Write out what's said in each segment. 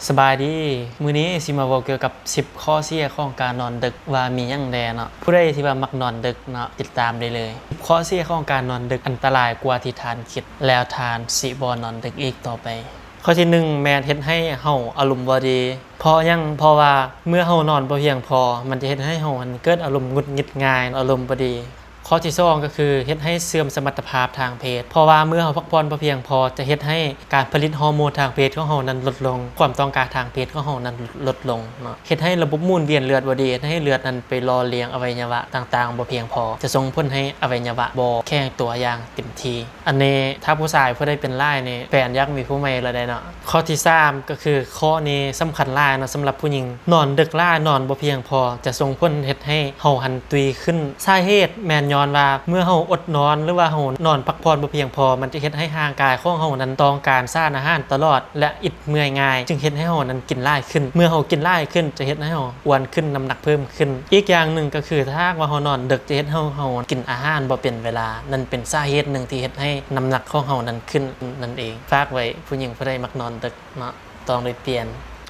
ສະບາຍດີ, ມື້ນີ້ຊິມາເວົ້າກ່ຽວກັບສິບຂໍ້ເສຍຂອງການນອນດຶກວ່າມີຫຍັງແດ່ເນາະ. ຜູ້ໃດທີ່ວ່າມັກນອນດຶກເນາະ, ຕິດຕາມໄດ້ເລີຍ. ຂໍ້ເສຍຂອງການນອນດຶກອັນຕະລາຍກວ່າທີ່ທ່ານຄິດ, ແລ້ວທ່ານຊິບໍ່ນອນດຶກອີກຕໍ່ໄປ. ຂໍ້ທີໜຶ່ງ ແມ່ນເຮັດໃຫ້ເຮົາອາລົມບໍ່ດີ. ເພາະຫຍັງ? ເພາະວ່າເມື່ອເຮົານອນບໍ່ພຽງພໍ, ມັນຈະເຮັດໃຫ້ເຮົາຫັ້ນເກີດອາລົມຫງຸດຫງິດງ່າຍ, ອາລົມບໍ່ດີ. ຂໍ້ທີສອງ ກໍຄືເຮັດໃຫ້ເສື່ອມສະມັດຕະພາບທາງເພດ, ເພາະວ່າເມື່ອເຮົາພັກຜ່ອນບໍ່ພຽງພໍ ຈະເຮັດໃຫ້ການຜະລິດຮໍໂມນທາງເພດຂອງເຮົານັ້ນລົດລົງ, ຄວາມຕ້ອງການທາງເພດຂອງເຮົານັ້ນລົດລົງເນາະ, ເຮັດໃຫ້ລະບົບໝູນວຽນເລືອດບໍ່ດີ, ເຮັດໃຫ້ເລືອດນັ້ນໄປຫຼໍ່ລ້ຽງອະໄວຍະວະຕ່າງໆບໍ່ພຽງພໍ, ຈະສົ່ງຜົນໃຫ້ອະໄວຍະວະບໍ່ແຂງຕົວຢ່າງເຕັມທີ່. ອັນນີ້ຖ້າຜູ້ຊາຍຜູ້ໃດເປັນຫຼາຍນີ້ ແຟນຢາກມີຜູ້ໃໝ່ແລ້ວໃດ໋ເນາະ. ຂໍ້ທີສາມ ກໍຄືຂໍ້ນີ້ສຳຄັນຫຼາຍເນາະ ສຳລັບຜູ້ຍິງ. ນອນດຶກຫຼາຍ, ນອນບໍ່ພຽງພໍ ຈະສົ່ງຜົນເຮັດໃຫ້ເຮົາຫັ້ນຕຸ້ຍຂຶ້ນ. ສາເຫດແມ່ນຍ້ອນວ່າເມື່ອເຮົາອົດນອນ ຫຼືວ່າເຮົານອນພັກຜ່ອນບໍ່ພຽງພໍ, ມັນຈະເຮັດໃຫ້ຮ່າງກາຍຂອງເຮົານັ້ນຕ້ອງການສານອາຫານຕະຫຼອດ ແລະ ອິດເມື່ອຍງ່າຍ, ຈຶ່ງເຮັດໃຫ້ເຮົານັ້ນກິນຫຼາຍຂຶ້ນ. ເມື່ອເຮົາກິນຫຼາຍຂຶ້ນ ຈະເຮັດໃຫ້ເຮົາອ້ວນຂຶ້ນ, ນ້ຳໜັກເພີ່ມຂຶ້ນ. ອີກຢ່າງໜຶ່ງກໍຄື ຖ້າຫາກວ່າເຮົານອນດຶກ ຈະເຮັດໃຫ້ເຮົາກິນອາຫານບໍ່ເປັນເວລາ. ນັ້ນເປັນສາເຫດໜຶ່ງທີ່ເຮັດໃຫ້ນ້ຳໜັກຂອງເຮົານັ້ນຂຶ້ນນັ້ນເອງ. ຝາກໄວ້ ຜູ້ຍິງຜູ້ໃດມັກນອນດຶກເນາະ, ຕ້ອງໄດ້ປ່ຽນ.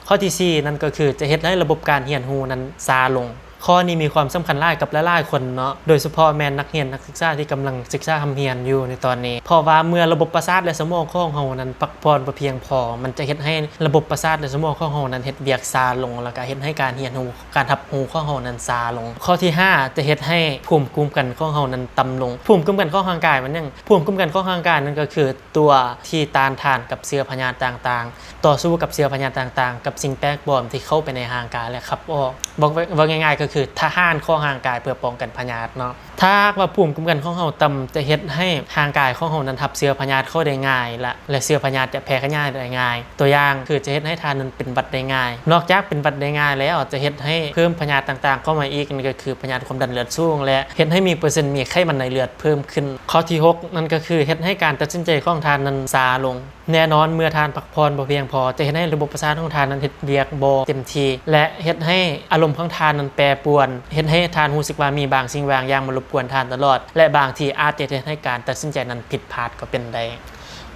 ຂໍ້ທີສີ່ ນັ້ນກໍຄືຈະເຮັດໃຫ້ລະບົບການຮຽນຮູ້ນັ້ນຊ້າລົງ. ຂໍ້ນີ້ມີຄວາມສຳຄັນຫຼາຍກັບຫຼາຍໆຄົນເນາະ, ໂດຍສະເພາະແມ່ນນັກຮຽນນັກສຶກສາທີ່ກຳລັງສຶກສາຮ່ຳຮຽນຢູ່ໃນຕອນນີ້. ເພາະວ່າເມື່ອລະບົບປະສາດ ແລະ ສະໝອງຂອງເຮົານັ້ນພັກຜ່ອນບໍ່ພຽງພໍ, ມັນຈະເຮັດໃຫ້ລະບົບປະສາດ ແລະ ສະໝອງຂອງເຮົານັ້ນເຮັດວຽກຊ້າລົງ, ແລ້ວກະເຮັດໃຫ້ການຮຽນຮູ້, ການຮັບຮູ້ຂອງເຮົານັ້ນຊ້າລົງ. ຂໍ້ທີຫ້າ ຈະເຮັດໃຫ້ພູມຄຸ້ມກັນຂອງເຮົານັ້ນຕ່ຳລົງ. ພູມຄຸ້ມກັນຂອງຮ່າງກາຍແມ່ນຫຍັງ? ພູມຄຸ້ມກັນຂອງຮ່າງກາຍນັ້ນກໍຄື ຕົວທີ່ຕ້ານທານກັບເຊື້ອພະຍາດຕ່າງໆ, ຕໍ່ສູ້ກັບເຊື້ອພະຍາດຕ່າງໆ, ກັບສິ່ງແປກປອມທີ່ເຂົ້າໄປໃນຮ່າງກາຍ ແລະ ຂັບອອກ. ເວົ້າ ເວົ້າງ່າຍໆ ກໍຄືທະຫານຂອງຮ່າງກາຍເພື່ອປ້ອງກັນພະຍາດເນາະ. ຖ້າຫາກວ່າພູມຄຸ້ມກັນຂອງເຮົາຕ່ຳ, ຈະເຮັດໃຫ້ຮ່າງກາຍຂອງເຮົານັ້ນຮັບເຊື້ອພະຍາດເຂົ້າໄດ້ງ່າຍ ແລະ ແລະ ເຊື້ອພະຍາດຈະແຜ່ຂະຫຍາຍໄດ້ງ່າຍ. ຕົວຢ່າງຄື ຈະເຮັດໃຫ້ທ່ານນັ້ນເປັນຫວັດໄດ້ງ່າຍ. ນອກຈາກເປັນຫວັດໄດ້ງ່າຍແລ້ວ, ຈະເຮັດໃຫ້ເພີ່ມພະຍາດຕ່າງໆເຂົ້າມາອີກ, ນັ້ນກໍຄືພະຍາດຄວາມດັນເລືອດສູງ ແລະ ເຮັດໃຫ້ມີເປີເຊັນມີໄຂມັນໃນເລືອດເພີ່ມຂຶ້ນ. ຂໍ້ທີຫົກ ນັ້ນກໍຄືເຮັດໃຫ້ການຕັດສິນໃຈຂອງທ່ານນັ້ນຊ້າລົງ. ແນ່ນອນ, ເມື່ອທ່ານພັກຜ່ອນບໍ່ພຽງພໍ ຈະເຮັດໃຫ້ລະບົບປະສາດຂອງທ່ານນັ້ນເຮັດວຽກບໍ່ເຕັມທີ່ ແລະ ເຮັດໃຫ້ອາລົມຂອງທ່ານນັ້ນແປປວນ, ເຮັດໃຫ້ທ່ານຮູ້ສຶກວ່າມີບາງສິ່ງບາງຢ່າງມາລົບກວນທ່ານຕະຫຼອດ ແລະ ບາງທີອາດຈະເຮັດໃຫ້ການຕັດສິນໃຈນັ້ນຜິດພາດກໍເປັນໄດ້.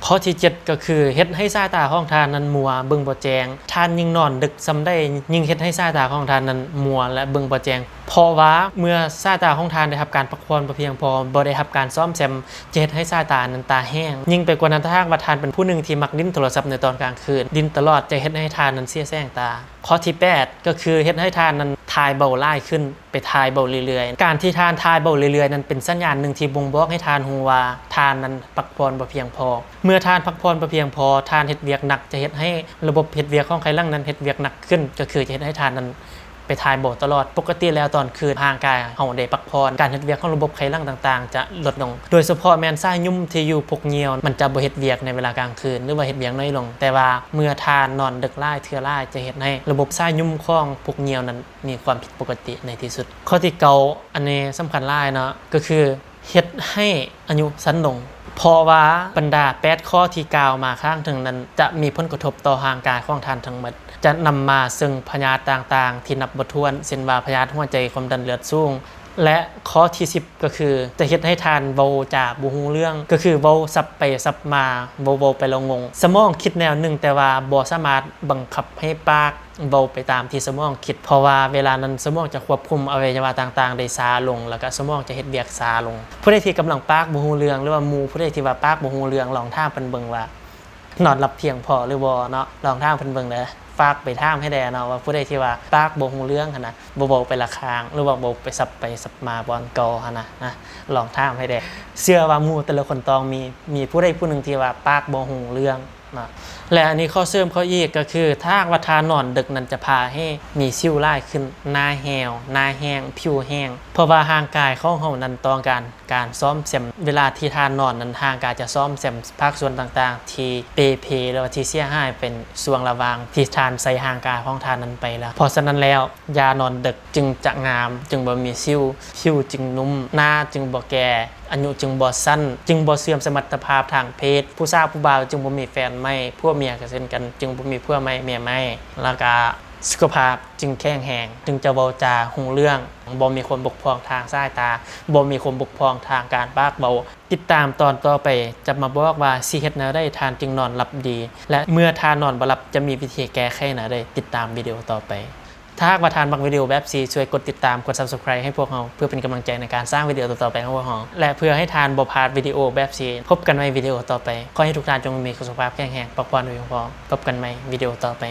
ຂໍ້ທີເຈັດ ກໍຄືເຮັດໃຫ້ສາຍຕາຂອງທ່ານນັ້ນມົວ, ເບິ່ງບໍ່ແຈ້ງ. ທ່ານຍິ່ງນອນດຶກສ່ຳໃດ, ຍິ່ງເຮັດໃຫ້ສາຍຕາຂອງທ່ານນັ້ນມົວ ແລະ ເບິ່ງບໍ່ແຈ້ງ. ເພາະວ່າເມື່ອສາຍຕາຂອງທ່ານໄດ້ຮັບການພັກຜ່ອນບໍ່ພຽງພໍ, ບໍ່ໄດ້ຮັບການສ້ອມແຊມ, ຈະເຮັດໃຫ້ສາຍຕານັ້ນຕາແຫ້ງ. ຍິ່ງໄປກວ່ານັ້ນ, ຖ້າຫາກວ່າທ່ານເປັນຜູ້ໜຶ່ງທີ່ມັກຫຼິ້ນໂທລະສັບໃນຕອນກາງຄືນ, ຫຼິ້ນຕະຫຼອດຈະເຮັດໃຫ້ທ່ານນັ້ນເສຍແສງຕາ. ຂໍ້ທີແປດ ກໍຄືເຮັດໃຫ້ທ່ານນັ້ນຖ່າຍເບົາຫຼາຍຂຶ້ນ, ໄປຖ່າຍເບົາເລື້ອຍໆ. ການທີ່ທ່ານຖ່າຍເບົາເລື້ອຍໆນັ້ນ ເປັນສັນຍານໜຶ່ງທີ່ບົ່ງບອກໃຫ້ທ່ານຮູ້ວ່າທ່ານນັ້ນພັກຜ່ອນບໍ່ພຽງພໍ. ເມື່ອທ່ານພັກຜ່ອນບໍ່ພຽງພໍ, ທ່ານເຮັດວຽກໜັກ, ຈະເຮັດໃຫ້ລະບົບເຮັດວຽກຂອງໄຂຫຼັງນັ້ນເຮັດວຽກໜັກຂຶ້ນ, ກໍຄືຈະເຮັດໃຫ້ທ່ານນັ້ນ ໄປຖ່າຍເບົາຕະຫຼອດ. ປົກກະຕິແລ້ວຕອນຄືນຮ່າງກາຍເຮົາໄດ້ພັກຜ່ອນ, ການເຮັດວຽກຂອງລະບົບໄຂຫຼັງຕ່າງໆຈະຫຼຸດລົງ, ໂດຍສະເພາະແມ່ນສາຍຫຍຸມທີ່ຢູ່ພົກຍ່ຽວ ມັນຈະບໍ່ເຮັດວຽກໃນເວລາກາງຄືນ ຫຼືວ່າເຮັດວຽກໜ້ອຍລົງ. ແຕ່ວ່າເມື່ອທ່ານນອນດຶກຫຼາຍເທື່ອຫຼາຍ ຈະເຮັດໃຫ້ລະບົບສາຍຫຍຸມຂອງພົກຍ່ຽວນັ້ນມີຄວາມຜິດປົກກະຕິໃນທີ່ສຸດ. ຂໍ້ທີເກົ້າ ອັນນີ້ສຳຄັນຫຼາຍເນາະ, ກໍຄື ເຮັດໃຫ້ອາຍຸສັ້ນລົງ, ເພາະວ່າບັນດາແປດຂໍ້ທີ່ກ່າວມາຂ້າງເທິງນັ້ນ ຈະມີຜົນກະທົບຕໍ່ຮ່າງກາຍຂອງທ່ານທັງໝົດ, ຈະນຳມາເຊິ່ງພະຍາດຕ່າງໆທີ່ນັບບໍ່ຖ້ວນ, ເຊັ່ນວ່າພະຍາດຫົວໃຈ, ຄວາມດັນເລືອດສູງ. ແລະ ຂໍ້ທີສິບ ກໍຄື ຈະເຮັດໃຫ້ທ່ານເວົ້າຈາບໍ່ຮູ້ເລື່ອງ, ກໍຄືເວົ້າສັບໄປສັບມາ, ເວົ້າ ເວົ້າໄປແລ້ວງົງ. ສະໝອງຄິດແນວໜຶ່ງ, ແຕ່ວ່າບໍ່ສາມາດບັງຄັບໃຫ້ປາກ ເວົ້າໄປຕາມທີ່ສະໝອງຄິດ, ເພາະວ່າເວລານັ້ນສະໝອງຈະຄວບຄຸມອະໄວຍະວະຕ່າງໆໄດ້ຊ້າລົງ, ແລ້ວກະສະໝອງຈະເຮັດວຽກຊ້າລົງ. ຜູ້ໃດທີ່ກຳລັງປາກບໍ່ຮູ້ເລື່ອງ ຫຼືວ່າໝູ່ຜູ້ໃດທີ່ວ່າປາກບໍ່ຮູ້ເລື່ອງ, ລອງຖາມເພິ່ນເບິ່ງວ່ານອນຫຼັບພຽງພໍຫຼືບໍ່ເນາະ, ລອງຖາມເພິ່ນເບິ່ງເດີ. ຝາກໄປຖາມໃຫ້ແດ່ເນາະ ວ່າຜູ້ໃດທີ່ວ່າປາກບໍ່ຮູ້ເລື່ອງຫັ້ນນະ, ບໍ່ເວົ້າໄປລະຂ້າງ ຫຼືວ່າເວົ້າໄປສັບໄປສັບມາບ່ອນເກົ່າຫັ້ນນະ, ນະ, ລອງຖາມໃຫ້ແດ່. ເຊື່ອວ່າໝູ່ແຕ່ລະຄົນຕ້ອງມີ, ມີຜູ້ໃດຜູ້ໜຶ່ງທີ່ວ່າປາກບໍ່ຮູ້ເລື່ອງ ເນາະ. ແລະ ອັນນີ້ຂໍເສີມເຂົ້າອີກກໍຄື ຖ້າຫາກວ່າທ່ານນອນດຶກນັ້ນ ຈະພາໃຫ້ມີສິວຫຼາຍຂຶ້ນ, ໜ້າແຫ້ວ, ໜ້າແຫ້ງ, ຜິວແຫ້ງ, ເພາະວ່າຮ່າງກາຍຂອງເຮົານັ້ນຕ້ອງການການສ້ອມແຊມ. ເວລາທີ່ທ່ານນອນນັ້ນ ຮ່າງກາຍຈະສ້ອມແຊມພາກສ່ວນຕ່າງໆທີ່ເປ່ເພ ຫຼືວ່າທີ່ເສຍຫາຍ ເປັນຊ່ວງລະຫວ່າງທີ່ທ່ານໃຊ້ຮ່າງກາຍຂອງທ່ານນັ້ນໄປແລ້ວ. ເພາະສະນັ້ນແລ້ວ ຢ່ານອນດຶກ ຈຶ່ງຈະງາມ, ຈຶ່ງບໍ່ມີສິວ, ຜິວຈຶ່ງນຸ້ມ, ໜ້າຈຶ່ງບໍ່ແກ່, ອາຍຸຈຶ່ງບໍ່ສັ້ນ, ຈຶ່ງບໍ່ເສື່ອມສະມັດຕະພາບທາງເພດ, ຜູ້ສາວຜູ້ບ່າວຈຶ່ງບໍ່ມີແຟນໃໝ່, ຜົວເມຍກໍເຊັ່ນກັນ, ຈຶ່ງບໍ່ມີຜົວໃໝ່ເມຍໃໝ່, ແລ້ວກະ ສຸຂະພາບຈຶ່ງແຂງແຮງ, ຈຶ່ງຈະເວົ້າຈາຮູ້ເລື່ອງ, ບໍ່ມີຄວາມບົກຜ່ອງທາງສາຍຕາ, ບໍ່ມີຄວາມບົກຜ່ອງທາງການປາກເວົ້າ. ຕິດຕາມຕອນຕໍ່ໄປ ຈະມາບອກວ່າຊິເຮັດແນວໃດທ່ານຈຶ່ງນອນຫຼັບດີ ແລະ ເມື່ອທ່ານນອນບໍ່ຫຼັບ ຈະມີວິທີແກ້ໄຂແນວໃດ. ຕິດຕາມວິດີໂອຕໍ່ໄປ. ຖ້າຫາກວ່າທ່ານມັກວິດີໂອແບບຊີ້ ຊ່ວຍກົດຕິດຕາມ, ກົດ Subscribe ໃຫ້ພວກເຮົາ ເພື່ອເປັນກຳລັງໃຈໃນການສ້າງວິດີໂອຕໍ່ໆໄປຂອງພວກເຮົາ ແລະ ເພື່ອໃຫ້ທ່ານບໍ່ພາດວິດີໂອແບບຊີ້. ພົບກັນໃໝ່ວິດີໂອຕໍ່ໄປ. ຂໍໃຫ້ທຸກທ່ານຈົ່ງມີສຸຂະພາບແຂງແຮງ, ພັກຜ່ອນໃຫ້ພຽງພໍ. ພົບກັນໃໝ່ວິດີໂອຕໍ່ໄປ.